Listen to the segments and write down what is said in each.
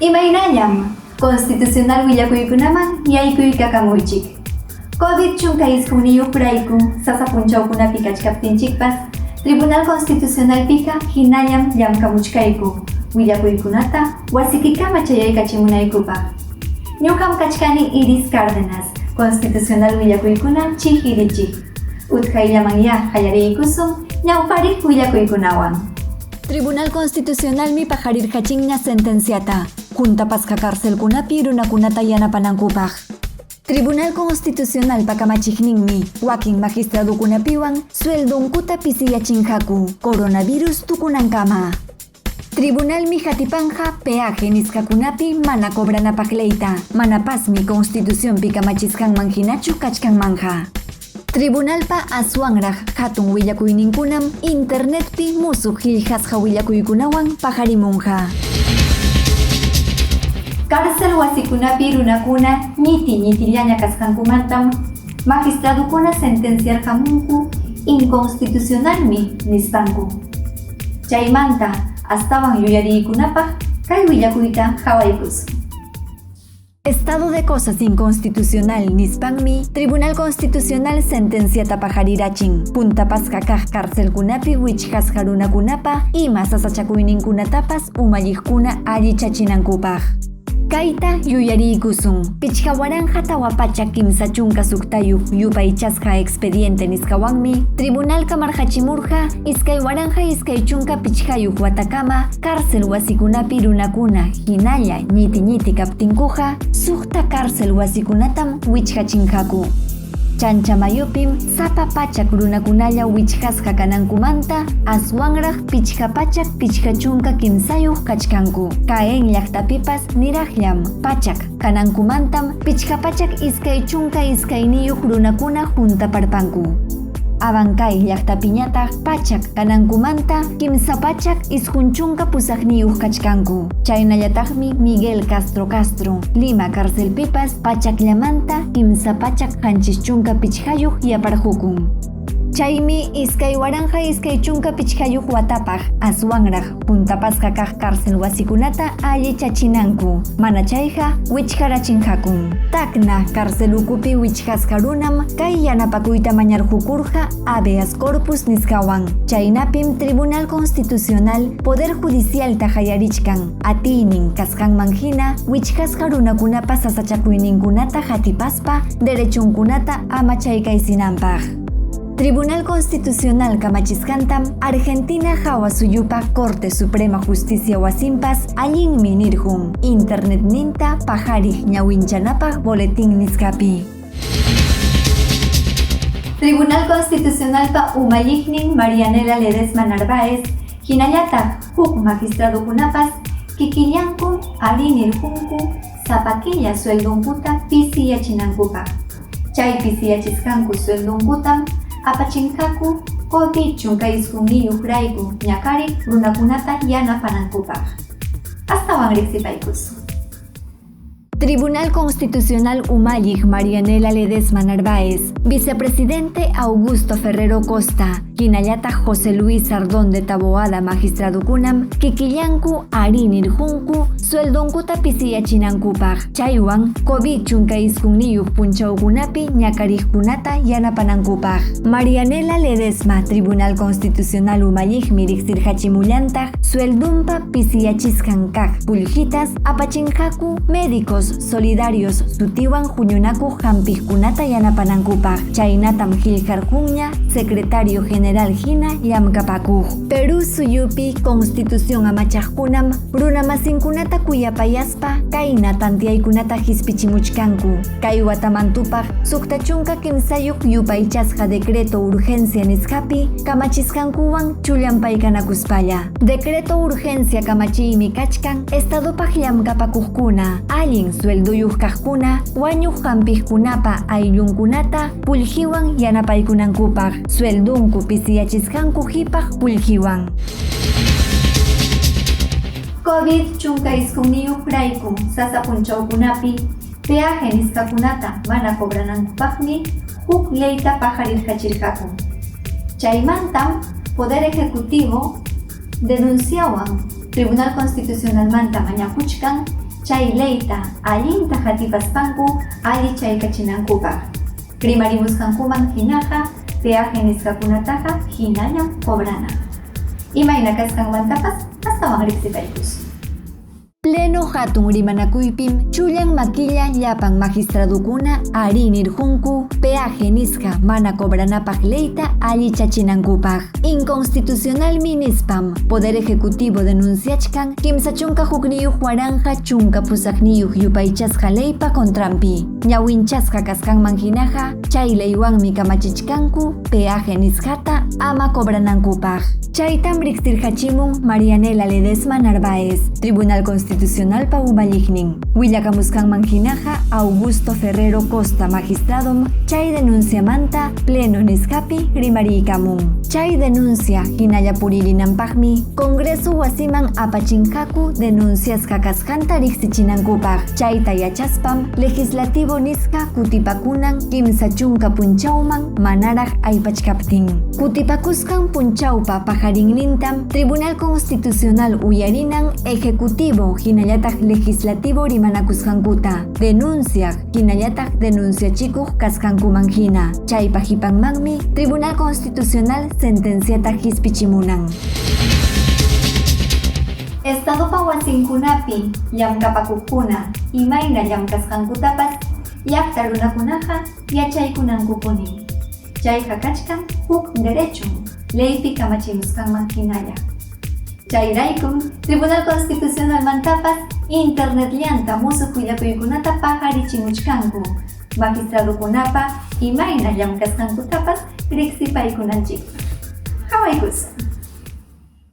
Imaynallam constitucional willakuykunaman yaykuykakamuychik. Covid 19 rayku sasa punchawkunapi kachkaptinchikpas, Tribunal Constitucionalpiqa hinallam llamkamuchkayku willakuykunata wasikikama chayaykachimunaykupaq. Ñuqam kachkani Iris Cárdenas, Constitucional willakuykuna chihirichik. Utqayllamanyá qallariykusun ñawpariq willakuykunawan. Tribunal Constitucionalmi paqarirqachinña sentenciata, huntapasqa carcelkunapi runakunata yanapanankupaq. Tribunal Constitucional kamachiqninmi wakin magistradukunapiwan sueldonkuta pisiyachinqaku coronavirus tukunankama. Tribunalmi hatipanja peaje nisqakunapi mana cobranapaq leyta, manapasmi Constitucionpi kamachisqanman hinachu kachkanmanja. Tribunalpa aswanraq hatun willakuyninkunam internetpi musuq qillqasqa willakuykunawan paqarimunqa. Cárcel wasikunapi runakuna ñiti ñitillaña kasqankumantam magistradukuna sentenciarqamunku inconstitucionalmi nispanku. Chaymanta astawan yuyariykunapaq kay willakuyta qhawaykusun. Estado de cosas inconstitucional nispanmi Tribunal Constitucional sentenciata paqarirachin huntapasqa kaq carcelkunapi wichqasqa runakunapa ima sasachakuyninkunatapas umalliqkuna allichachinankupaq. Kayta yuyariykusun 5436 yupaychasqa expediente nisqawanmi Tribunal kamarqachimurqa 2025 watakama cárcel wasikunapi runakuna hinalla ñiti ñiti kaptinkuqa suqta cárcel wasikunatam wichqachinqaku. Chanchamayupim sapa pachak runakunalla wichqasqa kanankumanta aswanraq 553 kachkanku. Caen llaqtapipas niraqllam pachak kanankumantam 522 runakuna huntaparpanku. Abancay llaqtapiñataq pachak kanankumanta 398 kachkanku. Chaynallataqmi Miguel Castro Castro, Lima carcelpipas pachakllamanta 375 yaparqukun. Chaymi 2025 watapaq aswanraq huntapasqa kaq cárcel wasikunata allichachinanku, mana chayqa wichqarachinqakum. Tacna cárcel ukupi wichqasqa runam kay yanapakuyta mañarqukurqa habeas corpus nisqawan. Chaynapim Tribunal Constitucional Poder Judicialta qayarichkan atiynin kasqanman hina wichqasqa runakunapa sasachakuyninkunata hatipaspa derechunkunata amachaykaysinanpaq. Tribunal Constitucional kamachisqantam Argentina hawa suyupa Corte Suprema Justicia wasinpas allinmi nirqun internetninta paqariq ñawinchanapaq boletín nisqapi. Tribunal Constitucionalpa umalliqnin Marianela Ledesma Narváez hinallataq huk magistradukunapas kikillankum arí nirqunku sapa killa sueldonkuta pisiyachinankupaq. Chay pisiyachisqanku sueldonkutam apachinqaku COVID 19 rayku ñakariq runakunata yanapanankupaq. Astawan riqsipaykusun. Tribunal Constitucional umalliq Marianela Ledesma Narváez, Vicepresidente Augusto Ferrero Costa, hinallataq José Luis Sardón de Taboada magistradukunam kikillanku arí nirqunku sueldonkuta pisiyachinankupaq, chaywan COVID 19 punchawkunapi ñakariqkunata yanapanankupaq. Marianela Ledesma Tribunal Constitucional umalliqmi riqsirqachimullantaq sueldunpa pisiyachisqan kaq qullqitas apachinqaku médicos solidarios sutiwan huñunakuq hampiqkunata yanapanankupaq. Chaynatam qillqarqunña secretario general hina llamkapakuq. Perú suyupi Constitución amachaqkunam runamasinkunata kuyapayaspa kayna tantiyaykunata hispichimuchkanku. Kay watamantupaq 63 yupaychasqa decreto urgencia nisqapi kamachisqankuwan chullanpaykanakuspalla. Decreto urgencia kamachiymi kachkan Estadopaq llamkapakuqkuna, allin suelduyuq kaqkuna, wañuq hampiqkunapa ayllunkunata qullqiwan yanapaykunankupaq, sueldunku pisiyachisqanku qhipaq qullqiwan. COVID 19 rayku sasa punchawkunapi peaje nisqakunata mana cobranankupaqmi huk leyta paqarirqachirqaku. Chaymantam Poder Ejecutivo denunciawan Tribunal Constitucionalmanta mañakuchkan chay leyta allinta hatipaspanku allichaykachinankupaq. Rimarimusqankuman hinaqa peaje nisqakunataqa hinallam cobrana. Imayna kasqanmantapas astawan riqsipaykusun. Pleno hatun rimanakuypim chullan makilla llapan magistradukuna arí nirqunku peaje nisqa mana cobranapaq leyta allichachinankupaq. Inconstitucionalmi nispam Poder Ejecutivo denunciachkan 31 018 yupaychasqa leypa contranpi. Ñawinchasqa kasqanman hinaqa chay leywanmi kamachichkanku peaje nisqata ama cobranankupaq. Chaytam riqsirqachimun Marianela Ledesma Narváez, Tribunal Constitucionalpa umalliqnin. Willakamusqanman hinaqa Augusto Ferrero Costa magistradom chay denunciamanta pleno nisqapi rimariykamun. Chay denuncia hinalla puririnanpaqmi Congreso wasiman apachinqaku denunciasqa kasqanta riqsichinankupaq. Chayta yachaspam legislativo nisqa kutipakunan 30 punchawman manaraq aypachkaptin. Kutipakusqan punchawpa paqarinnintam Tribunal Constitucional uyarinan ejecutivo hinallataq legislativo rimanakusqankuta denunciaq hinallataq denunciachikuq kasqankuman hina. Chaypa qipanmanmi Tribunal Constitucional sentenciata qispichimunan. Estadopa wasinkunapi llamkapakuqkuna imayna llamkasqankutapas llaqta runakunaqa yachaykunankupunim. Chayqa kachkan huk derechom leypi kamachimusqanman hinalla. Chayraykum Tribunal Constitucionalmantapas internetllanta musuq willakuykunata paqarichimuchkanku magistradukunapa imayna llamkasqankutapas riqsipaykunanchikpaq. Qhawaykusun.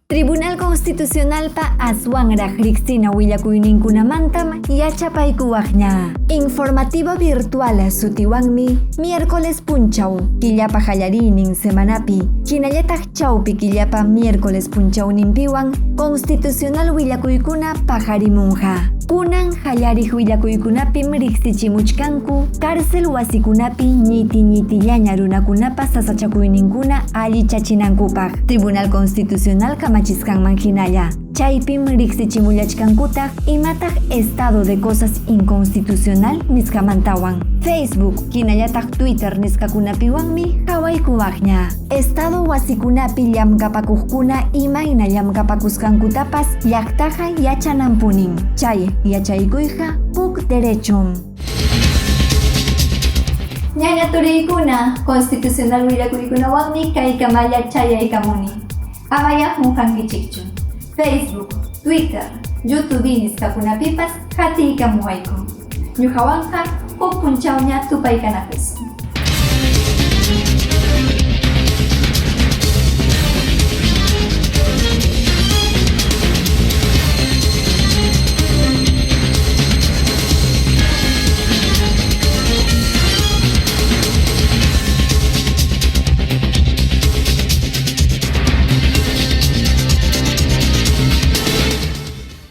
Tribunal Constitucionalpa aswanraq riqsina willakuyninkunamantam yachapaykuwaqña. Informativo virtual sutiwanmi miércoles punchaw killapa qallariynin semanapi hinallataq chawpi killapa miércoles punchawninpiwan constitucional willakuykuna paqarimunqa. Kunan qallariq willakuykunapim riqsichimuchkanku cárcel wasikunapi ñiti ñitillaña runakunapa sasachakuyninkuna allichachinankupaq. Tribunal Constitucional kamachisqanman hinalla. Chaypim riqsichimullachkankutaq imataq estado de cosas inconstitucional nisqamantawan. Facebook hinallataq Twitter nisqakunapiwanmi qhawaykuwaqña. Estado wasikunapi llamkapakuqkuna imayna llamkapakusqankutapas llaqtaqa yachananpunin. Chay yachaykuyqa huk derechom. Ñaña turiykuna constitucional willakuykunawanmi kaykamalla chayaykamuni. Amaya qunqankichikchu. Facebook, Twitter, YouTube nisqakunapipas qatiykamuwayku. Ñuqawanqa huk punchawña tupaykanakusun.